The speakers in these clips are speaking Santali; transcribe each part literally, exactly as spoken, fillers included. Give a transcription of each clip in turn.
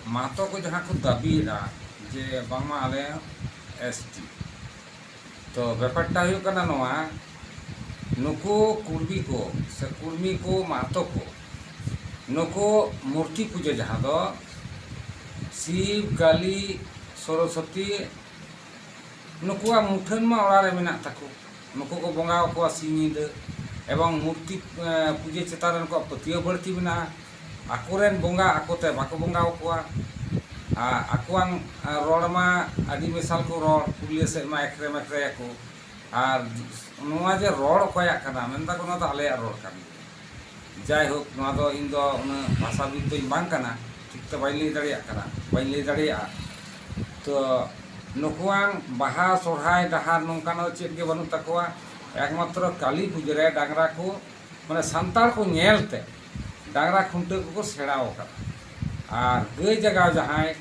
ᱢᱟᱦᱟᱛᱚ ᱠᱚ ᱡᱟᱦᱟᱸ ᱠᱚ ᱫᱟᱹᱵᱤᱭᱮᱫᱟ ᱡᱮ ᱵᱟᱝᱢᱟ ᱟᱞᱮ ᱮᱥ ᱴᱤ, ᱛᱚ ᱵᱮᱯᱟᱨᱴᱟ ᱦᱩᱭᱩᱜ ᱠᱟᱱᱟ ᱱᱚᱣᱟ, ᱱᱩᱠᱩ ᱠᱩᱲᱵᱤ ᱠᱚ ᱥᱮ ᱠᱩᱲᱢᱤ ᱠᱚ ᱢᱟᱦᱟᱛᱚ ᱠᱚ, ᱱᱩᱠᱩ ᱢᱩᱨᱛᱤ ᱯᱩᱡᱟᱹ ᱡᱟᱦᱟᱸ ᱫᱚ ᱥᱤᱵ, ᱠᱟᱞᱤ, ᱥᱚᱨᱚᱥᱚᱛᱤ, ᱱᱩᱠᱩᱣᱟᱜ ᱢᱩᱴᱷᱟᱹᱱ ᱢᱟ ᱚᱲᱟᱜ ᱨᱮ ᱢᱮᱱᱟᱜ ᱛᱟᱠᱚ, ᱱᱩᱠᱩ ᱠᱚ ᱵᱚᱸᱜᱟ ᱟᱠᱚᱣᱟ ᱥᱤᱧ ᱧᱤᱫᱟᱹ, ᱮᱵᱚᱝ ᱢᱩᱨᱛᱤ, ᱮ, ᱯᱩᱡᱟᱹ ᱪᱮᱛᱟᱱ ᱨᱮ ᱱᱩᱠᱩᱣᱟᱜ ᱯᱟᱹᱛᱭᱟᱹᱣ ᱵᱟᱹᱲᱛᱤ ᱢᱮᱱᱟᱜᱼᱟ᱾ ᱟᱠᱚᱨᱮᱱ ᱵᱚᱸᱜᱟ ᱟᱠᱚᱛᱮ ᱵᱟᱠᱚ ᱵᱚᱸᱜᱟ ᱟᱠᱚᱣᱟ᱾ ᱟᱨ ᱟᱠᱚᱣᱟᱝ, ᱮ, ᱨᱚᱲ ᱢᱟ ᱟᱹᱰᱤ ᱢᱮᱥᱟᱞ ᱠᱚ ᱨᱚᱲ, ᱯᱩᱨᱩᱞᱤᱭᱟᱹ ᱥᱮᱫ ᱢᱟ ᱮᱠᱨᱮ ᱢᱮᱠᱨᱮᱭᱟᱠᱚ᱾ ᱟᱨ ᱱᱚᱣᱟ ᱡᱮ ᱨᱚᱲ ᱚᱠᱚᱭᱟᱜ ᱠᱟᱱᱟ ᱢᱮᱱᱫᱟᱠᱚ, ᱱᱚᱣᱟ ᱫᱚ ᱟᱞᱮᱭᱟᱜ ᱨᱚᱲ ᱠᱟᱱ ᱜᱮᱭᱟ᱾ ᱡᱟᱭᱦᱳᱠ, ᱱᱚᱣᱟ ᱫᱚ ᱤᱧ ᱫᱚ ᱩᱱᱟᱹᱜ ᱵᱷᱟᱥᱟᱵᱤᱫ ᱫᱚᱧ ᱵᱟᱝ ᱠᱟᱱᱟ, ᱴᱷᱤᱠ ᱛᱮ ᱵᱟᱹᱧ ᱞᱟᱹᱭ ᱫᱟᱲᱮᱭᱟᱜ ᱠᱟᱱᱟ, ᱵᱟᱹᱧ ᱞᱟᱹᱭ ᱫᱟᱲᱮᱭᱟᱜᱼᱟ᱾ ᱛᱚ ᱱᱩᱠᱩᱣᱟᱝ ᱵᱟᱦᱟ, ᱥᱚᱨᱦᱟᱭ, ᱰᱟᱦᱟᱨ ᱱᱚᱝᱠᱟᱱᱟᱜ ᱫᱚ ᱪᱮᱫ ᱜᱮ ᱵᱟᱹᱱᱩᱜ ᱛᱟᱠᱚᱣᱟ᱾ ᱮᱠᱢᱟᱛᱨᱚ ᱠᱟᱹᱞᱤ ᱯᱩᱡᱟᱹ ᱨᱮ ᱰᱟᱝᱨᱟ ᱠᱚ, ᱢᱟᱱᱮ ᱥᱟᱱᱛᱟᱲ ᱠᱚ ᱧᱮᱞ ᱛᱮ ᱰᱟᱝᱨᱟ ᱠᱷᱩᱱᱴᱟᱹᱣ ᱠᱚᱠᱚ ᱥᱮᱬᱟᱣ ᱠᱟᱫᱟ᱾ ᱟᱨ ᱜᱟᱹᱭ ᱡᱟᱜᱟᱣ ᱡᱟᱦᱟᱸᱭ,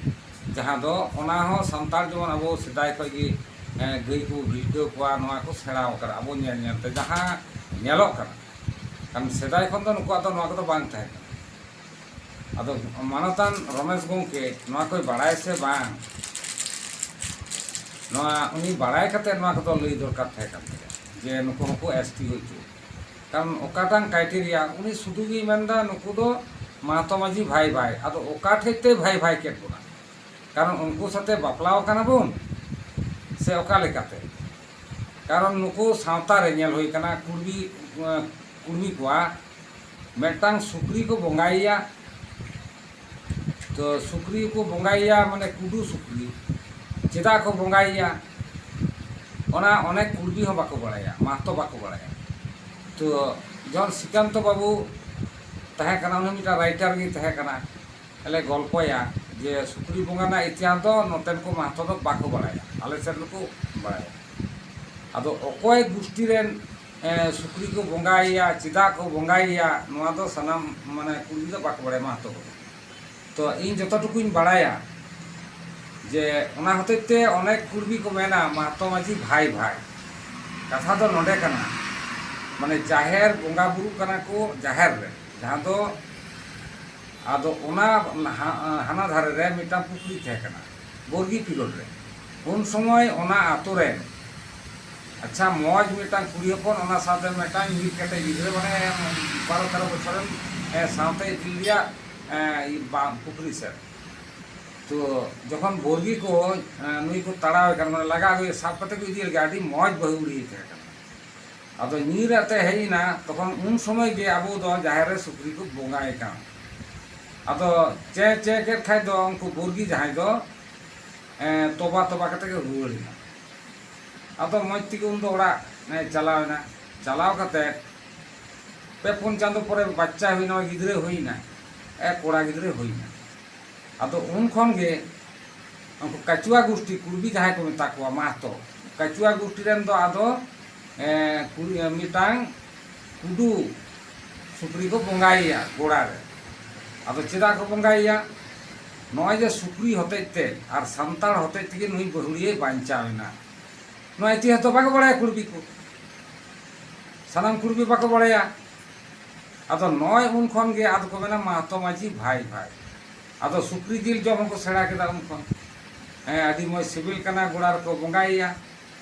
ᱡᱟᱦᱟᱸ ᱫᱚ ᱚᱱᱟ ᱦᱚᱸ ᱥᱟᱱᱛᱟᱲ ᱡᱮᱢᱚᱱ ᱟᱵᱚ ᱥᱮᱫᱟᱭ ᱠᱷᱚᱱ ᱜᱮ, ᱮ, ᱜᱟᱹᱭ ᱠᱚ ᱵᱷᱤᱲᱠᱟᱹᱣ ᱠᱚᱣᱟ, ᱱᱚᱣᱟ ᱠᱚ ᱥᱮᱬᱟᱣ ᱠᱟᱫᱟ ᱟᱵᱚ ᱧᱮᱞ ᱧᱮᱞ ᱛᱮ ᱡᱟᱦᱟᱸ ᱧᱮᱞᱚᱜ ᱠᱟᱱᱟ᱾ ᱠᱟᱨᱚᱱ ᱥᱮᱫᱟᱭ ᱠᱷᱚᱱ ᱫᱚ ᱱᱩᱠᱩᱣᱟᱜ ᱫᱚ ᱱᱚᱣᱟ ᱠᱚᱫᱚ ᱵᱟᱝ ᱛᱟᱦᱮᱸ ᱠᱟᱱᱟ᱾ ᱟᱫᱚ ᱢᱟᱱᱚᱛᱟᱱ ᱨᱚᱢᱮᱥ ᱜᱚᱢᱠᱮ ᱱᱚᱣᱟ ᱠᱚᱭ ᱵᱟᱲᱟᱭ ᱥᱮ ᱵᱟᱝ, ᱱᱚᱣᱟ ᱩᱱᱤ ᱵᱟᱲᱟᱭ ᱠᱟᱛᱮ ᱱᱚᱣᱟ ᱠᱚᱫᱚ ᱞᱟᱹᱭ ᱫᱚᱨᱠᱟᱨ ᱛᱟᱦᱮᱸ ᱠᱟᱱ ᱛᱟᱭᱟ ᱡᱮ ᱱᱩᱠᱩ ᱦᱚᱸᱠᱚ ᱮᱥ ᱴᱤ ᱦᱩᱭ ᱦᱚᱪᱚ᱾ ᱠᱟᱨᱚᱱ ᱚᱠᱟᱴᱟᱝ criteria, ᱩᱱᱤ ᱥᱩᱫᱷᱩ ᱜᱮᱭ ᱢᱮᱱᱫᱟ ᱱᱩᱠᱩ ᱫᱚ ᱢᱟᱦᱟᱛᱚ ᱢᱟᱹᱡᱷᱤ ᱵᱷᱟᱭ ᱵᱷᱟᱭ᱾ ᱟᱫᱚ ᱚᱠᱟ ᱴᱷᱮᱡ ᱛᱮ ᱵᱷᱟᱭ ᱵᱷᱟᱭ ᱠᱮᱫ ᱵᱚᱱᱟ? ᱠᱟᱨᱚᱱ ᱩᱱᱠᱩ ᱥᱟᱛᱮ ᱵᱟᱯᱞᱟᱣ ᱠᱟᱱᱟ ᱵᱚᱱ ᱥᱮ ᱚᱠᱟ ᱞᱮᱠᱟᱛᱮ? ᱠᱟᱨᱚᱱ ᱱᱩᱠᱩ ᱥᱟᱶᱛᱟ ᱨᱮ ᱧᱮᱞ ᱦᱩᱭ ᱠᱟᱱᱟ, ᱠᱩᱲᱢᱤ, ᱠᱩᱲᱢᱤ ᱠᱚᱣᱟᱜ ᱢᱤᱫᱴᱟᱝ ᱥᱩᱠᱨᱤ ᱠᱚ ᱵᱚᱸᱜᱟᱭᱮᱭᱟ᱾ ᱛᱚ ᱥᱩᱠᱨᱤ ᱠᱚ ᱵᱚᱸᱜᱟᱭᱮᱭᱟ, ᱢᱟᱱᱮ ᱠᱩᱰᱩ ᱥᱩᱠᱨᱤ᱾ ᱪᱮᱫᱟᱜ ᱠᱚ ᱵᱚᱸᱜᱟᱭᱮᱭᱟ, ᱚᱱᱟ ᱚᱱᱮᱠ ᱠᱩᱲᱵᱤ ᱦᱚᱸ ᱵᱟᱠᱚ ᱵᱟᱲᱟᱭᱟ, ᱢᱟᱦᱟᱛᱚ ᱵᱟᱠᱚ ᱵᱟᱲᱟᱭᱟ᱾ ᱛᱚ ᱡᱚᱱ ᱥᱨᱤᱠᱟᱱᱛᱚ ᱵᱟᱵᱩ ᱛᱟᱦᱮᱸ ᱠᱟᱱᱟ, ᱩᱱᱤ ᱢᱤᱫᱴᱟᱝ writer ᱜᱮ ᱛᱟᱦᱮᱸ ᱠᱟᱱᱟ᱾ ᱟᱞᱮ ᱜᱚᱞᱯᱚᱭᱟ ᱡᱮ ᱥᱩᱠᱨᱤ ᱵᱚᱸᱜᱟ ᱨᱮᱱᱟᱜ ᱤᱛᱤᱦᱟᱥ ᱫᱚ ᱱᱚᱛᱮᱱ ᱠᱚ ᱢᱟᱦᱟᱛᱚ ᱫᱚ ᱵᱟᱠᱚ ᱵᱟᱲᱟᱭᱟ, ᱟᱞᱮ ᱥᱮᱫ ᱫᱚᱠᱚ ᱵᱟᱲᱟᱭᱟ᱾ ᱟᱫᱚ ᱚᱠᱚᱭ ᱜᱩᱥᱴᱤ ᱨᱮᱱ, ᱮ, ᱥᱩᱠᱨᱤ ᱠᱚ ᱵᱚᱸᱜᱟᱭᱮᱭᱟ, ᱪᱮᱫᱟᱜ ᱠᱚ ᱵᱚᱸᱜᱟᱭᱮᱭᱟ, ᱱᱚᱣᱟ ᱫᱚ ᱥᱟᱱᱟᱢ ᱢᱟᱱᱮ ᱠᱩᱲᱵᱤ ᱫᱚ ᱵᱟᱠᱚ ᱵᱟᱲᱟᱭᱟ ᱢᱟᱦᱟᱛᱚ ᱠᱚᱫᱚ᱾ ᱛᱚ ᱤᱧ ᱡᱚᱛᱚ ᱴᱩᱠᱩᱧ ᱵᱟᱲᱟᱭᱟ ᱡᱮ ᱚᱱᱟ ᱦᱚᱛᱮᱡ ᱛᱮ ᱚᱱᱮᱠ ᱠᱩᱲᱵᱤ ᱠᱚ ᱢᱮᱱᱟ ᱢᱟᱦᱟᱛᱚ ᱢᱟᱹᱡᱷᱤ ᱵᱷᱟᱭ ᱵᱷᱟᱭ᱾ ᱠᱟᱛᱷᱟ ᱫᱚ ᱱᱚᱰᱮ ᱠᱟᱱᱟ, ᱢᱟᱱᱮ ᱡᱟᱦᱮᱨ ᱵᱚᱸᱜᱟ ᱵᱩᱨᱩ ᱠᱟᱱᱟ ᱠᱚ ᱡᱟᱦᱮᱨ ᱨᱮ, ᱡᱟᱦᱟᱸ ᱫᱚ ᱟᱫᱚ ᱚᱱᱟ ᱦᱟ-, ᱦᱟᱱᱟ ᱫᱷᱟᱨᱮ ᱨᱮ ᱢᱤᱫᱴᱟᱝ ᱯᱩᱠᱷᱨᱤ ᱛᱟᱦᱮᱸ ᱠᱟᱱᱟ, ᱵᱚᱨᱜᱤ ᱯᱤᱨᱚᱰ ᱨᱮ᱾ ᱩᱱ ᱥᱚᱢᱚᱭ ᱚᱱᱟ ᱟᱛᱳ ᱨᱮᱱ, ᱟᱪᱪᱷᱟ, ᱢᱚᱡᱽ ᱢᱤᱫᱴᱟᱝ ᱠᱩᱲᱤ ᱦᱚᱯᱚᱱ, ᱚᱱᱟ ᱥᱟᱶᱛᱮ ᱢᱤᱫᱴᱟᱝ ᱧᱤᱨ ᱠᱟᱛᱮ ᱜᱤᱫᱽᱨᱟᱹ, ᱢᱟᱱᱮ ᱵᱟᱨᱚ ᱛᱮᱨᱚ ᱵᱚᱪᱷᱚᱨ ᱨᱮᱱ, ᱮ, ᱥᱟᱶᱛᱮ ᱤᱫᱤ ᱞᱮᱫᱮᱭᱟ, ᱮ, ᱵᱟ-, ᱯᱩᱠᱷᱨᱤ ᱥᱮᱫ᱾ ᱛᱚ ᱡᱚᱠᱷᱚᱱ ᱵᱚᱨᱜᱤ ᱠᱚ, ᱮ, ᱱᱩᱭ ᱠᱚ ᱛᱟᱲᱟᱣᱮ ᱠᱟᱱ, ᱢᱟᱱᱮ ᱞᱟᱜᱟ ᱟᱹᱜᱩᱭᱮ, ᱥᱟᱵ ᱠᱟᱛᱮ ᱠᱚ ᱤᱫᱤᱭᱮ ᱞᱟᱹᱜᱤᱫ, ᱟᱹᱰᱤ ᱢᱚᱡᱽ ᱵᱟᱹᱦᱩ ᱠᱩᱲᱤᱭ ᱛᱟᱦᱮᱸ ᱠᱟᱱᱟ᱾ ᱟᱫᱚ ᱧᱤᱨ ᱟᱛᱮ ᱦᱮᱡ ᱮᱱᱟ, ᱛᱚᱠᱷᱚᱱ ᱩᱱ ᱥᱚᱢᱚᱭ ᱜᱮ ᱟᱵᱚ ᱫᱚ ᱡᱟᱦᱮᱨ ᱨᱮ ᱥᱩᱠᱨᱤ ᱠᱚ ᱵᱚᱸᱜᱟᱭᱮ ᱠᱟᱱ᱾ ᱟᱫᱚ ᱪᱮ ᱪᱮ ᱠᱮᱫ ᱠᱷᱟᱡ ᱫᱚ ᱩᱱᱠᱩ ᱵᱚᱨᱜᱤ ᱡᱟᱦᱟᱸᱭ ᱫᱚ, ᱮ, ᱛᱚᱵᱟ ᱛᱚᱵᱟ ᱠᱟᱛᱮ ᱜᱮ ᱨᱩᱣᱟᱹᱲ ᱮᱱᱟ᱾ ᱟᱫᱚ ᱢᱚᱡᱽ ᱛᱮᱜᱮ ᱩᱱᱫᱚ ᱚᱲᱟᱜ, ᱮ, ᱪᱟᱞᱟᱣ ᱮᱱᱟ᱾ ᱪᱟᱞᱟᱣ ᱠᱟᱛᱮ ᱯᱮ ᱯᱩᱱ ᱪᱟᱸᱫᱚ ᱯᱚᱨᱮ ᱵᱟᱪᱪᱟ ᱦᱩᱭᱱᱟ, ᱜᱤᱫᱽᱨᱟᱹ ᱦᱩᱭᱱᱟ, ᱮ, ᱠᱚᱲᱟ ᱜᱤᱫᱽᱨᱟᱹ ᱦᱩᱭᱱᱟ᱾ ᱟᱫᱚ ᱩᱱ ᱠᱷᱚᱱ ᱜᱮ ᱩᱱᱠᱩ ᱠᱟᱪᱩᱣᱟ ᱜᱩᱥᱴᱤ, ᱠᱩᱲᱵᱤ ᱡᱟᱦᱟᱸᱭ ᱠᱚ ᱢᱮᱛᱟ ᱠᱚᱣᱟ, ᱢᱟᱦᱛᱚ, ᱠᱟᱪᱩᱣᱟ ᱜᱩᱥᱴᱤ ᱨᱮᱱ ᱫᱚ ᱟᱫᱚ, ᱮ, ᱠᱩᱲᱤ, ᱢᱤᱫᱴᱟᱝ ᱠᱩᱰᱩ ᱥᱩᱠᱨᱤ ᱠᱚ ᱵᱚᱸᱜᱟᱭᱮᱭᱟ ᱜᱚᱲᱟ ᱨᱮ᱾ ᱟᱫᱚ ᱪᱮᱫᱟᱜ ᱠᱚ ᱵᱚᱸᱜᱟᱭᱮᱭᱟ? ᱱᱚᱜᱼᱚᱭ ᱡᱮ ᱥᱩᱠᱨᱤ ᱦᱚᱛᱮᱡ ᱛᱮ ᱟᱨ ᱥᱟᱱᱛᱟᱲ ᱦᱚᱛᱮᱡ ᱛᱮᱜᱮ ᱱᱩᱭ ᱵᱟᱹᱦᱩᱲᱤᱭᱟᱹᱭ ᱵᱟᱧᱪᱟᱣ ᱮᱱᱟ᱾ ᱱᱚᱣᱟ ᱤᱛᱤᱦᱟᱥ ᱫᱚ ᱵᱟᱠᱚ ᱵᱟᱲᱟᱭᱟ ᱠᱩᱲᱵᱤ ᱠᱚ, ᱥᱟᱱᱟᱢ ᱠᱩᱲᱵᱤ ᱵᱟᱠᱚ ᱵᱟᱲᱟᱭᱟ᱾ ᱟᱫᱚ ᱱᱚᱜᱼᱚᱭ ᱩᱱ ᱠᱷᱚᱱ ᱜᱮ ᱟᱫᱚ ᱠᱚ ᱢᱮᱱᱟ ᱢᱟᱦᱛᱚ ᱢᱟᱹᱡᱷᱤ ᱵᱷᱟᱭ ᱵᱷᱟᱭ᱾ ᱟᱫᱚ ᱥᱩᱠᱨᱤ ᱡᱤᱞ ᱡᱚᱢ ᱦᱚᱸᱠᱚ ᱥᱮᱬᱟ ᱠᱮᱫᱟ ᱩᱱ ᱠᱷᱚᱱ᱾ ᱦᱮᱸ, ᱟᱹᱰᱤ ᱢᱚᱡᱽ ᱥᱤᱵᱤᱞ ᱠᱟᱱᱟ, ᱜᱚᱲᱟ ᱨᱮᱠᱚ ᱵᱚᱸᱜᱟᱭᱮᱭᱟ᱾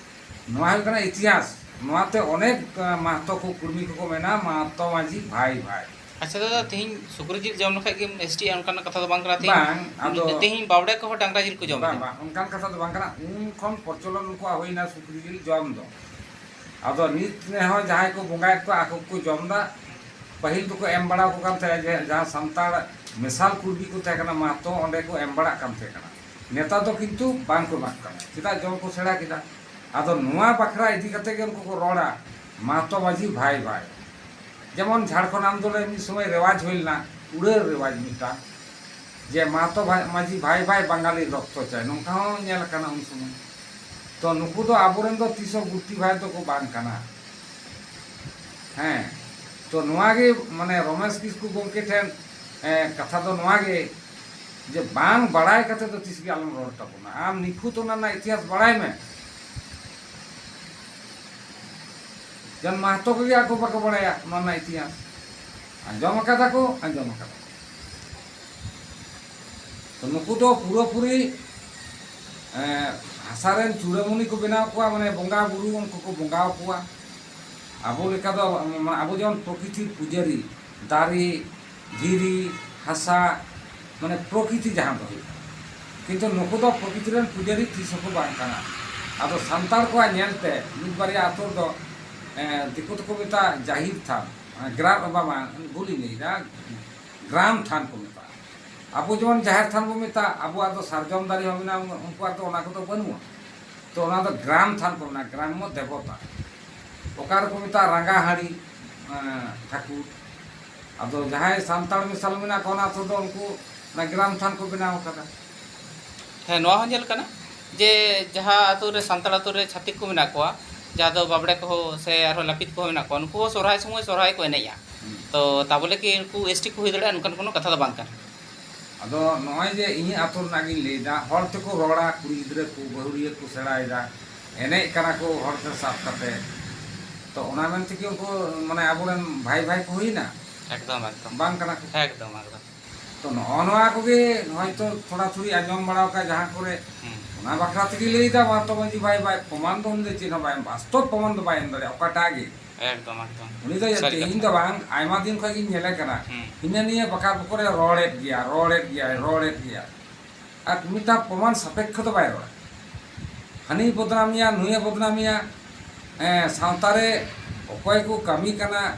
ᱱᱚᱣᱟ ᱦᱩᱭᱩᱜ ᱠᱟᱱᱟ ᱤᱛᱤᱦᱟᱥ᱾ ᱱᱚᱣᱟᱛᱮ ᱚᱱᱮᱠ, ᱟᱸ, ᱢᱟᱦᱛᱚ ᱠᱚ, ᱠᱩᱲᱢᱤ ᱠᱚᱠᱚ ᱢᱮᱱᱟ ᱢᱟᱦᱛᱚ ᱢᱟᱹᱡᱷᱤ ᱵᱷᱟᱭ ᱵᱷᱟᱭ᱾ ᱟᱪᱪᱷᱟ ᱫᱟᱫᱟ, ᱛᱮᱦᱮᱧ ᱥᱩᱠᱨᱤ ᱡᱤᱞ ᱡᱚᱢ ᱞᱮᱠᱷᱟᱡ ᱜᱮᱢ ᱮᱥ ᱴᱤ ᱟ, ᱚᱱᱠᱟᱱᱟᱜ ᱠᱟᱛᱷᱟ ᱫᱚ ᱵᱟᱝ ᱠᱟᱱᱟ᱾ ᱛᱮᱦᱮᱧ, ᱵᱟᱝ, ᱟᱫᱚ ᱛᱮᱦᱮᱧ ᱵᱟᱣᱲᱮ ᱠᱚᱦᱚᱸ ᱰᱟᱝᱨᱟ ᱡᱤᱞ ᱠᱚ ᱡᱚᱢ ᱵᱟᱝ, ᱮᱫᱟ᱾ ᱵᱟᱝ, ᱚᱱᱠᱟᱱ ᱠᱟᱛᱷᱟ ᱫᱚ ᱵᱟᱝ ᱠᱟᱱᱟ᱾ ᱩᱱ ᱠᱷᱚᱱ ᱯᱨᱚᱪᱚᱞᱚᱱ ᱩᱱᱠᱩᱣᱟᱜ ᱦᱩᱭᱱᱟ ᱥᱩᱠᱨᱤ ᱡᱤᱞ ᱡᱚᱢ ᱫᱚ᱾ ᱟᱫᱚ ᱱᱤᱛ ᱨᱮᱦᱚᱸ ᱡᱟᱦᱟᱸᱭ ᱠᱚ ᱵᱚᱸᱜᱟᱭᱮᱫ ᱠᱚᱣᱟ, ᱟᱠᱚ ᱠᱚ ᱡᱚᱢ ᱮᱫᱟ᱾ ᱯᱟᱹᱦᱤᱞ ᱫᱚᱠᱚ ᱮᱢ ᱵᱟᱲᱟ ᱟᱠᱚ ᱠᱟᱱ ᱛᱟᱦᱮᱸᱫ, ᱡᱮ ᱡᱟᱦᱟᱸ ᱥᱟᱱᱛᱟᱲ ᱢᱮᱥᱟᱞ ᱠᱩᱲᱵᱤ ᱠᱚ ᱛᱟᱦᱮᱸ ᱠᱟᱱᱟ ᱢᱟᱦᱛᱚ, ᱚᱸᱰᱮ ᱠᱚ ᱮᱢ ᱵᱟᱲᱟᱜ ᱠᱟᱱ ᱛᱟᱦᱮᱸ ᱠᱟᱱᱟ᱾ ᱱᱮᱛᱟᱨ ᱫᱚ ᱠᱤᱱᱛᱩ ᱵᱟᱝ ᱠᱚ ᱮᱢᱟᱜ ᱠᱟᱱᱟ᱾ ᱪᱮᱫᱟᱜ? ᱡᱚᱢ ᱠᱚ ᱥᱮᱬᱟ ᱠᱮᱫᱟ᱾ ᱟᱫᱚ ᱱᱚᱣᱟ ᱵᱟᱠᱷᱨᱟ ᱤᱫᱤ ᱠᱟᱛᱮ ᱜᱮ ᱩᱱᱠᱩ ᱠᱚ ᱨᱚᱲᱟ, ᱢᱟᱦᱛᱚ ᱢᱟᱹᱡᱷᱤ ᱵᱷᱟᱭ ᱵᱷᱟᱭ᱾ ᱡᱮᱢᱚᱱ ᱡᱷᱟᱲᱠᱷᱚᱸᱰ ᱟᱱᱫᱳᱞᱚᱱ ᱢᱤᱫ ᱥᱚᱢᱚᱭ ᱨᱮᱣᱟᱡᱽ ᱦᱩᱭ ᱞᱮᱱᱟ, ᱩᱲᱟᱹᱣ ᱨᱮᱣᱟᱡᱽ ᱢᱤᱫᱴᱟᱝ, ᱡᱮ ᱢᱟᱦᱛᱚ ᱵᱷᱟᱭ, ᱢᱟᱹᱡᱷᱤ ᱵᱷᱟᱭ ᱵᱷᱟᱭ ᱵᱟᱝᱜᱟᱞᱤ ᱨᱚᱠᱛᱚ ᱪᱟᱭ, ᱱᱚᱝᱠᱟ ᱦᱚᱸ ᱧᱮᱞ ᱟᱠᱟᱱᱟ ᱩᱱ ᱥᱚᱢᱚᱭ᱾ ᱛᱚ ᱱᱩᱠᱩ ᱫᱚ ᱟᱵᱚᱨᱮᱱ ᱫᱚ ᱛᱤᱥ ᱦᱚᱸ ᱜᱩᱴᱤ ᱵᱷᱟᱭ ᱫᱚᱠᱚ ᱵᱟᱝ ᱠᱟᱱᱟ᱾ ᱦᱮᱸ, ᱛᱚ ᱱᱚᱣᱟ ᱜᱮ ᱢᱟᱱᱮ ᱨᱚᱢᱮᱥ ᱠᱤᱥᱠᱩ ᱜᱚᱢᱠᱮ ᱴᱷᱮᱱ, ᱮ, ᱠᱟᱛᱷᱟ ᱫᱚ ᱱᱚᱣᱟ ᱜᱮ, ᱡᱮ ᱵᱟᱝ ᱵᱟᱲᱟᱭ ᱠᱟᱛᱮ ᱫᱚ ᱛᱤᱥ ᱜᱮ ᱟᱞᱚᱢ ᱨᱚᱲ ᱛᱟᱵᱚᱱᱟ᱾ ᱟᱢ ᱱᱤᱠᱷᱩᱛ ᱚᱱᱟ ᱨᱮᱱᱟᱜ ᱤᱛᱤᱦᱟᱥ ᱵᱟᱲᱟᱭ ᱢᱮ᱾ ᱡᱮᱢᱚᱱ ᱢᱟᱦᱛᱚ ᱠᱚᱜᱮ ᱟᱠᱚ ᱵᱟᱠᱚ ᱵᱟᱲᱟᱭᱟ ᱱᱚᱣᱟ ᱨᱮᱱᱟᱜ ᱤᱛᱤᱦᱟᱥ᱾ ᱟᱸᱡᱚᱢ ᱟᱠᱟᱫᱟ ᱠᱚ, ᱟᱸᱡᱚᱢ ᱟᱠᱟᱫᱟ ᱠᱚ᱾ ᱱᱩᱠᱩ ᱫᱚ ᱯᱩᱨᱟᱹᱯᱩᱨᱤ, ᱮᱸ, ᱦᱟᱥᱟ ᱨᱮᱱ ᱪᱩᱲᱟᱹᱢᱩᱱᱤ ᱠᱚ ᱵᱮᱱᱟᱣ ᱠᱚᱣᱟ, ᱢᱟᱱᱮ ᱵᱚᱸᱜᱟ ᱵᱩᱨᱩ ᱩᱱᱠᱩ ᱠᱚ ᱵᱚᱸᱜᱟ ᱟᱠᱚᱣᱟ᱾ ᱟᱵᱚ ᱞᱮᱠᱟ ᱫᱚ, ᱢᱟᱱᱮ ᱟᱵᱚ ᱡᱮᱢᱚᱱ ᱯᱨᱚᱠᱨᱤᱛᱤ ᱯᱩᱡᱟᱹᱨᱤ, ᱫᱟᱨᱮ, ᱫᱷᱤᱨᱤ, ᱦᱟᱥᱟ, ᱢᱟᱱᱮ ᱯᱨᱚᱠᱨᱤᱛᱤ ᱡᱟᱦᱟᱸ ᱫᱚ ᱦᱩᱭᱩᱜ ᱠᱟᱱᱟ᱾ ᱠᱤᱱᱛᱩ ᱱᱩᱠᱩ ᱫᱚ ᱯᱨᱚᱠᱨᱤᱛᱤ ᱨᱮᱱ ᱯᱩᱡᱟᱹᱨᱤ ᱛᱤᱥ ᱦᱚᱸᱠᱚ ᱵᱟᱝ ᱠᱟᱱᱟ᱾ ᱟᱫᱚ ᱥᱟᱱᱛᱟᱲ ᱠᱚᱣᱟᱜ ᱧᱮᱞᱛᱮ ᱢᱤᱫ ᱵᱟᱨᱭᱟ ᱟᱛᱳ ᱨᱮᱫᱚ, ᱮᱸ, ᱫᱤᱠᱩ ᱫᱚᱠᱚ ᱢᱮᱛᱟᱜᱼᱟ ᱡᱟᱦᱤᱨ ᱛᱷᱟᱱ, ᱜᱨᱟᱢ, ᱵᱟᱝ, ᱵᱷᱩᱞᱤᱧ ᱞᱟᱹᱭᱫᱟ, ᱜᱨᱟᱢ ᱛᱷᱟᱱ ᱠᱚ ᱢᱮᱛᱟᱜᱼᱟ᱾ ᱟᱵᱚ ᱡᱮᱢᱚᱱ ᱡᱟᱦᱮᱨ ᱛᱷᱟᱱ ᱵᱚ ᱢᱮᱛᱟᱜᱼᱟ, ᱟᱵᱚᱣᱟᱜ ᱫᱚ ᱥᱟᱨᱡᱚᱢ ᱫᱟᱨᱮ ᱦᱚᱸ ᱢᱮᱱᱟᱜᱼᱟ, ᱩᱱᱠᱩᱣᱟᱜ ᱫᱚ ᱚᱱᱟ ᱠᱚᱫᱚ ᱵᱟᱹᱱᱩᱜᱼᱟ᱾ ᱛᱚ ᱚᱱᱟ ᱫᱚ ᱜᱨᱟᱢ ᱛᱷᱟᱱ ᱠᱚ ᱢᱮᱱᱟᱜᱼᱟ, ᱜᱨᱟᱢᱢᱚ ᱫᱮᱵᱚᱛᱟ᱾ ᱚᱠᱟ ᱨᱮᱠᱚ ᱢᱮᱛᱟᱜᱼᱟ ᱨᱟᱸᱜᱟᱦᱟᱹᱲᱤ, ᱮᱸ, ᱴᱷᱟᱹᱠᱩᱨ᱾ ᱟᱫᱚ ᱡᱟᱦᱟᱸᱭ ᱥᱟᱱᱛᱟᱲ ᱢᱮᱥᱟᱞ ᱢᱮᱱᱟᱜ ᱠᱚᱣᱟ, ᱚᱱᱟ ᱟᱛᱳ ᱫᱚ ᱩᱱᱠᱩ ᱚᱱᱟ ᱜᱨᱟᱢ ᱛᱷᱟᱱ ᱠᱚ ᱵᱮᱱᱟᱣ ᱠᱟᱫᱟ᱾ ᱦᱮᱸ, ᱱᱚᱣᱟ ᱦᱚᱸ ᱧᱮᱞ ᱠᱟᱱᱟ ᱡᱮ ᱡᱟᱦᱟᱸ ᱟᱛᱳ ᱨᱮ ᱥᱟᱱᱛᱟᱲ ᱟᱛᱳ ᱨᱮ ᱪᱷᱟᱹᱛᱤᱠ ᱠᱚ ᱢᱮᱱᱟᱜ ᱠᱚᱣᱟ, ᱡᱟᱦᱟᱸ ᱫᱚ ᱵᱟᱵᱽᱲᱮ ᱠᱚᱦᱚᱸ ᱥᱮ ᱟᱨᱦᱚᱸ ᱞᱟᱹᱯᱤᱛ ᱠᱚᱦᱚᱸ ᱢᱮᱱᱟᱜ ᱠᱚᱣᱟ, ᱱᱩᱠᱩ ᱦᱚᱸ ᱥᱚᱨᱦᱟᱭ ᱥᱚᱢᱚᱭ ᱥᱚᱨᱦᱟᱭ ᱠᱚ ᱮᱱᱮᱡᱼᱟ᱾ ᱛᱚ ᱛᱟᱵᱚᱞᱮ ᱠᱤ ᱩᱱᱠᱩ ᱮᱥ ᱴᱤ ᱠᱚ ᱦᱩᱭ ᱫᱟᱲᱮᱭᱟᱜᱼᱟ? ᱱᱚᱝᱠᱟᱱ ᱠᱳᱱᱳ ᱠᱟᱛᱷᱟ ᱫᱚ ᱵᱟᱝ ᱠᱟᱱᱟ᱾ ᱟᱫᱚ ᱱᱚᱜᱼᱚᱭ ᱡᱮ ᱤᱧᱟᱹᱜ ᱟᱛᱳ ᱨᱮᱱᱟᱜ ᱜᱤᱧ ᱞᱟᱹᱭᱫᱟ, ᱦᱚᱲ ᱛᱮᱠᱚ ᱨᱚᱲᱟ, ᱠᱩᱲᱤ ᱜᱤᱫᱽᱨᱟᱹ ᱠᱚ, ᱵᱟᱹᱦᱩᱲᱤᱭᱟᱹ ᱠᱚ ᱥᱮᱬᱟᱭᱮᱫᱟ, ᱮᱱᱮᱡ ᱠᱟᱱᱟ ᱠᱚ ᱦᱚᱲ ᱛᱮ ᱥᱟᱵ ᱠᱟᱛᱮ᱾ ᱛᱚ ᱚᱱᱟ ᱢᱮᱱ ᱛᱮᱜᱮ ᱩᱱᱠᱩ, ᱢᱟᱱᱮ ᱟᱵᱚᱨᱮᱱ ᱵᱷᱟᱭ ᱵᱷᱟᱭ ᱠᱚ ᱦᱩᱭᱱᱟ? ᱮᱠᱫᱚᱢ ᱮᱠᱫᱚᱢ ᱵᱟᱝ ᱠᱟᱱᱟ ᱠᱚ᱾ ᱮᱠᱫᱚᱢ ᱮᱠᱫᱚᱢ᱾ ᱛᱚ ᱱᱚᱜᱼᱚ ᱱᱚᱣᱟ ᱠᱚᱜᱮ ᱦᱚᱭᱛᱳ ᱛᱷᱚᱲᱟ ᱛᱷᱩᱲᱤ ᱟᱸᱡᱚᱢ ᱵᱟᱲᱟ ᱟᱠᱟᱫ ᱡᱟᱦᱟᱸ ᱠᱚᱨᱮ, ᱦᱩᱸ᱾ ᱚᱱᱟ ᱵᱟᱠᱷᱨᱟ ᱛᱮᱜᱮ ᱞᱟᱹᱭᱫᱟ᱾ ᱢᱟ ᱛᱚ ᱢᱟᱹᱡᱷᱤ ᱵᱷᱟᱭ, ᱵᱷᱟᱭ ᱯᱨᱚᱢᱟᱱ ᱫᱚ ᱩᱱᱤ ᱫᱚ ᱪᱮᱫ ᱦᱚᱸ ᱵᱟᱭ ᱮᱢ, ᱵᱟᱥᱛᱚᱵ ᱯᱨᱚᱢᱟᱱ ᱫᱚ ᱵᱟᱭ ᱮᱢ ᱫᱟᱲᱮᱭᱟᱜᱼᱟ ᱚᱠᱟᱴᱟᱜ ᱜᱮ᱾ ᱮᱠᱫᱚᱢ ᱮᱠᱫᱚᱢ᱾ ᱩᱱᱤ ᱫᱚ ᱥᱟᱹᱨᱤ ᱛᱮᱦᱮᱧ ᱠᱟᱛᱷᱟ᱾ ᱫᱚ ᱵᱟᱝ, ᱟᱭᱢᱟ ᱫᱤᱱ ᱠᱷᱚᱱ ᱜᱤᱧ ᱧᱮᱞᱮ ᱠᱟᱱᱟ, ᱦᱩᱸ᱾ ᱦᱤᱱᱟᱹ ᱱᱤᱭᱟᱹ ᱵᱟᱠᱷᱨᱟ ᱵᱚᱠᱚᱨᱮ ᱨᱚᱲᱮᱫ ᱜᱮᱭᱟ, ᱨᱚᱲᱮᱫ ᱜᱮᱭᱟᱭ, ᱨᱚᱲᱮᱫ ᱜᱮᱭᱟ᱾ ᱟᱨ ᱢᱤᱫᱴᱟᱝ ᱯᱨᱚᱢᱟᱱ ᱥᱟᱯᱮᱠᱠᱷᱚ ᱫᱚ ᱵᱟᱭ ᱨᱚᱲᱟ᱾ ᱦᱟᱹᱱᱤᱭ ᱵᱚᱫᱱᱟᱢᱤᱭᱟ, ᱱᱩᱭᱮ ᱵᱚᱫᱱᱟᱢᱤᱭᱟ᱾ ᱦᱮᱸ, ᱥᱟᱶᱛᱟ ᱨᱮ ᱚᱠᱚᱭ ᱠᱚ ᱠᱟᱹᱢᱤ ᱠᱟᱱᱟ,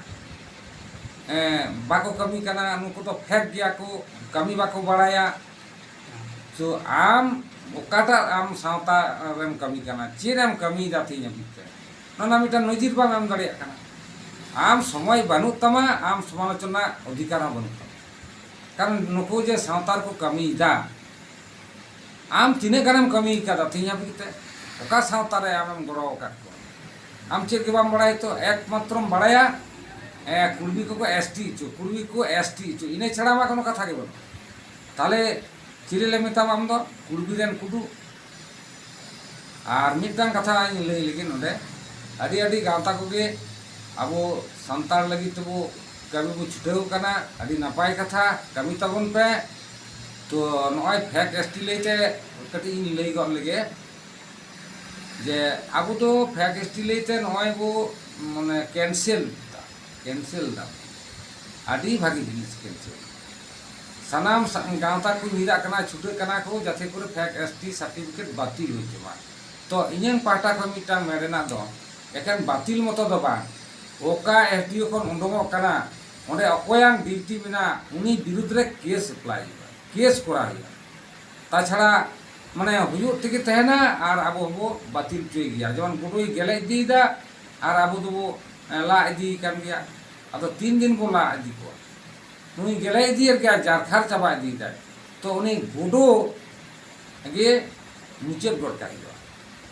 ᱦᱮᱸ, ᱵᱟᱠᱚ ᱠᱟᱹᱢᱤ ᱠᱟᱱᱟ, ᱱᱩᱠᱩ ᱫᱚ ᱯᱷᱮᱠ ᱜᱮᱭᱟ ᱠᱚ, ᱠᱟᱹᱢᱤ ᱵᱟᱠᱚ ᱵᱟᱲᱟᱭᱟ᱾ ᱛᱚ ᱟᱢ ᱚᱠᱟᱴᱟᱜ ᱟᱢ ᱥᱟᱶᱛᱟ ᱨᱮᱢ ᱠᱟᱹᱢᱤ ᱠᱟᱱᱟ, ᱪᱮᱫ ᱮᱢ ᱠᱟᱹᱢᱤᱭᱮᱫᱟ ᱛᱮᱦᱮᱧ ᱦᱟᱹᱵᱤᱡ ᱛᱮ? ᱚᱱᱟ ᱨᱮᱱᱟᱜ ᱢᱤᱫᱴᱟᱝ ᱱᱚᱡᱤᱨ ᱵᱟᱢ ᱮᱢ ᱫᱟᱲᱮᱭᱟᱜ ᱠᱟᱱᱟ᱾ ᱟᱢ ᱥᱚᱢᱚᱭ ᱵᱟᱹᱱᱩᱜ ᱛᱟᱢᱟ, ᱟᱢ ᱥᱚᱢᱟᱞᱳᱪᱚᱱᱟ ᱚᱫᱷᱤᱠᱟᱨ ᱦᱚᱸ ᱵᱟᱹᱱᱩᱜ ᱛᱟᱢᱟ᱾ ᱠᱟᱨᱚᱱ ᱱᱩᱠᱩ ᱡᱮ ᱥᱟᱶᱛᱟ ᱨᱮᱠᱚ ᱠᱟᱹᱢᱤᱭᱮᱫᱟ, ᱟᱢ ᱛᱤᱱᱟᱹᱜ ᱜᱟᱱᱮᱢ ᱠᱟᱹᱢᱤ ᱟᱠᱟᱫᱟ ᱛᱮᱦᱮᱧ ᱦᱟᱹᱵᱤᱡ ᱛᱮ? ᱚᱠᱟ ᱥᱟᱶᱛᱟ ᱨᱮ ᱟᱢᱮᱢ ᱜᱚᱲᱚ ᱟᱠᱟᱫ ᱠᱚᱣᱟ? ᱟᱢ ᱪᱮᱫ ᱜᱮ ᱵᱟᱢ ᱵᱟᱲᱟᱭᱟ᱾ ᱛᱚ ᱮᱠᱢᱟᱛᱨᱚᱢ ᱵᱟᱲᱟᱭᱟ, ᱮ, ᱠᱩᱲᱵᱤ ᱠᱚᱠᱚ ᱮᱥ ᱴᱤ ᱦᱚᱪᱚ, ᱠᱩᱲᱵᱤ ᱠᱚ ᱮᱥ ᱴᱤ ᱦᱚᱪᱚ, ᱤᱱᱟᱹ ᱪᱷᱟᱲᱟ ᱢᱟ ᱠᱳᱱᱳ ᱠᱟᱛᱷᱟ ᱜᱮ ᱵᱟᱹᱱᱩᱜ᱾ ᱛᱟᱦᱞᱮ ᱪᱤᱞᱤ ᱞᱮ ᱢᱮᱛᱟᱢᱟ ᱟᱢ ᱫᱚ? ᱠᱩᱲᱵᱤ ᱨᱮᱱ ᱠᱩᱰᱩ᱾ ᱟᱨ ᱢᱤᱫᱴᱟᱝ ᱠᱟᱛᱷᱟ ᱤᱧ ᱞᱟᱹᱭ ᱞᱟᱹᱜᱤᱫ ᱱᱚᱰᱮ, ᱟᱹᱰᱤ ᱟᱹᱰᱤ ᱜᱟᱶᱛᱟ ᱠᱚᱜᱮ ᱟᱵᱚ ᱥᱟᱱᱛᱟᱲ ᱞᱟᱹᱜᱤᱫ ᱛᱮᱵᱚ ᱠᱟᱹᱢᱤ ᱵᱚ ᱪᱷᱩᱴᱟᱹᱣ ᱠᱟᱱᱟ᱾ ᱟᱹᱰᱤ ᱱᱟᱯᱟᱭ ᱠᱟᱛᱷᱟ, ᱠᱟᱹᱢᱤ ᱛᱟᱵᱚᱱ ᱯᱮ᱾ ᱛᱚ ᱱᱚᱜᱼᱚᱭ ᱯᱷᱮᱠ ᱮᱥᱴᱤ ᱞᱟᱹᱭᱛᱮ ᱠᱟᱹᱴᱤᱡ ᱤᱧ ᱞᱟᱹᱭ ᱜᱚᱫ ᱞᱮᱜᱮ, ᱡᱮ ᱟᱵᱚ ᱫᱚ ᱯᱷᱮᱠ ᱮᱥᱴᱤ ᱞᱟᱹᱭᱛᱮ ᱱᱚᱜᱼᱚᱭ ᱵᱚ ᱢᱟᱱᱮ ᱠᱮᱱᱥᱮᱞ ᱫᱟ, ᱠᱮᱱᱥᱮᱞ ᱫᱟ᱾ ᱟᱹᱰᱤ ᱵᱷᱟᱹᱜᱤ ᱡᱤᱱᱤᱥ ᱠᱮᱱᱥᱮᱞ᱾ ᱥᱟᱱᱟᱢ ᱥᱟ- ᱜᱟᱶᱛᱟ ᱠᱚ ᱧᱤᱨᱟᱜ ᱠᱟᱱᱟ, ᱪᱷᱩᱴᱟᱹᱜ ᱠᱟᱱᱟ ᱠᱚ, ᱡᱟᱛᱮ ᱠᱚᱨᱮ ᱯᱷᱮᱠ ᱮᱥᱴᱤ ᱥᱟᱨᱴᱤᱯᱷᱤᱠᱮᱴ ᱵᱟᱹᱛᱤᱞ ᱦᱩᱭ ᱪᱚ ᱢᱟ᱾ ᱛᱚ ᱤᱧᱟᱹᱝ ᱯᱟᱦᱴᱟ ᱠᱷᱚᱱ ᱢᱤᱫᱴᱟᱝ ᱢᱮᱱ ᱨᱮᱱᱟᱜ ᱫᱚ, ᱮᱠᱷᱮᱱ ᱵᱟᱹᱛᱤᱞ ᱢᱚᱛᱚ ᱫᱚ ᱵᱟᱝ, ᱚᱠᱟ ᱮᱥᱰᱤᱳ ᱠᱷᱚᱱ ᱩᱰᱩᱝᱚᱜ ᱠᱟᱱᱟ, ᱚᱸᱰᱮ ᱚᱠᱚᱭᱟᱝ ᱰᱤᱭᱩᱴᱤ ᱢᱮᱱᱟᱜᱼᱟ, ᱩᱱᱤ ᱵᱤᱨᱩᱫᱽ ᱨᱮ ᱠᱮᱥ ᱮᱯᱞᱟᱭ ᱦᱩᱭᱩᱜᱼᱟ, ᱠᱮᱥ ᱠᱚᱨᱟᱣ ᱦᱩᱭᱩᱜᱼᱟ᱾ ᱛᱟᱪᱷᱟᱲᱟ ᱢᱟᱱᱮ ᱦᱩᱭᱩᱜ ᱛᱮᱜᱮ ᱛᱟᱦᱮᱱᱟ ᱟᱨ ᱟᱵᱚ ᱦᱚᱸᱵᱚ ᱵᱟᱹᱛᱤᱞ ᱦᱚᱪᱚᱭ ᱜᱮᱭᱟ᱾ ᱡᱮᱢᱚᱱ ᱜᱩᱰᱩᱭ ᱜᱮᱞᱮ ᱤᱫᱤᱭᱮᱫᱟ ᱟᱨ ᱟᱵᱚ ᱫᱚᱵᱚ ᱮ, ᱞᱟ ᱤᱫᱤᱭ ᱠᱟᱱ ᱜᱮᱭᱟ᱾ ᱟᱫᱚ ᱛᱤᱱ ᱫᱤᱱ ᱵᱚ ᱞᱟ ᱤᱫᱤ ᱠᱚᱣᱟ? ᱱᱩᱭ ᱜᱮᱞᱮ ᱤᱫᱤᱭᱮᱫ ᱜᱮᱭᱟ, ᱡᱟᱨᱠᱷᱟᱨ ᱪᱟᱵᱟ ᱤᱫᱤᱭᱮᱫᱟᱭ᱾ ᱛᱚ ᱩᱱᱤ ᱜᱩᱰᱩ ᱜᱮ ᱢᱩᱪᱟᱹᱫ ᱜᱚᱫ ᱠᱟᱜ ᱦᱩᱭᱩᱜᱼᱟ᱾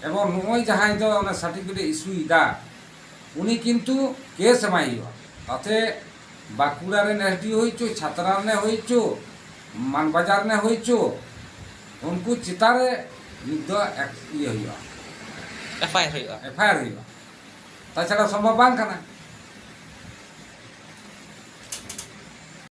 ᱮᱵᱚᱝ ᱱᱚᱜᱼᱚᱭ ᱡᱟᱦᱟᱸᱭ ᱫᱚ ᱚᱱᱟ ᱥᱟᱨᱴᱤᱯᱷᱤᱠᱮᱴ ᱤᱥᱩᱭᱮᱫᱟ, ᱩᱱᱤ ᱠᱤᱱᱛᱩ ᱠᱮᱥ ᱮᱢᱟᱭ ᱦᱩᱭᱩᱜᱼᱟ᱾ ᱛᱟᱛᱮ ᱵᱟᱸᱠᱩᱲᱟ ᱨᱮᱱ ᱮᱥᱰᱤᱳ ᱦᱩᱭ ᱦᱚᱪᱚ, ᱪᱷᱟᱛᱨᱟ ᱨᱮᱱᱮ ᱦᱩᱭ ᱦᱚᱪᱚ, ᱢᱟᱱᱵᱟᱡᱟᱨ ᱨᱮᱱᱮ ᱦᱩᱭ ᱦᱚᱪᱚ, ᱩᱱᱠᱩ ᱪᱮᱛᱟᱱ ᱨᱮ ᱢᱤᱫ ᱫᱚ ᱮᱠ- ᱤᱭᱟᱹ ᱦᱩᱭᱩᱜᱼᱟ, ᱮᱯᱷᱟᱭᱟᱨ ᱦᱩᱭᱩᱜᱼᱟ᱾ ᱮᱯᱷᱟᱭᱟᱨ ᱦᱩᱭᱩᱜᱼᱟ᱾ ᱛᱟᱪᱷᱟᱲᱟ ᱥᱚᱢᱵᱷᱚᱵ ᱵᱟᱝ ᱠᱟᱱᱟ᱾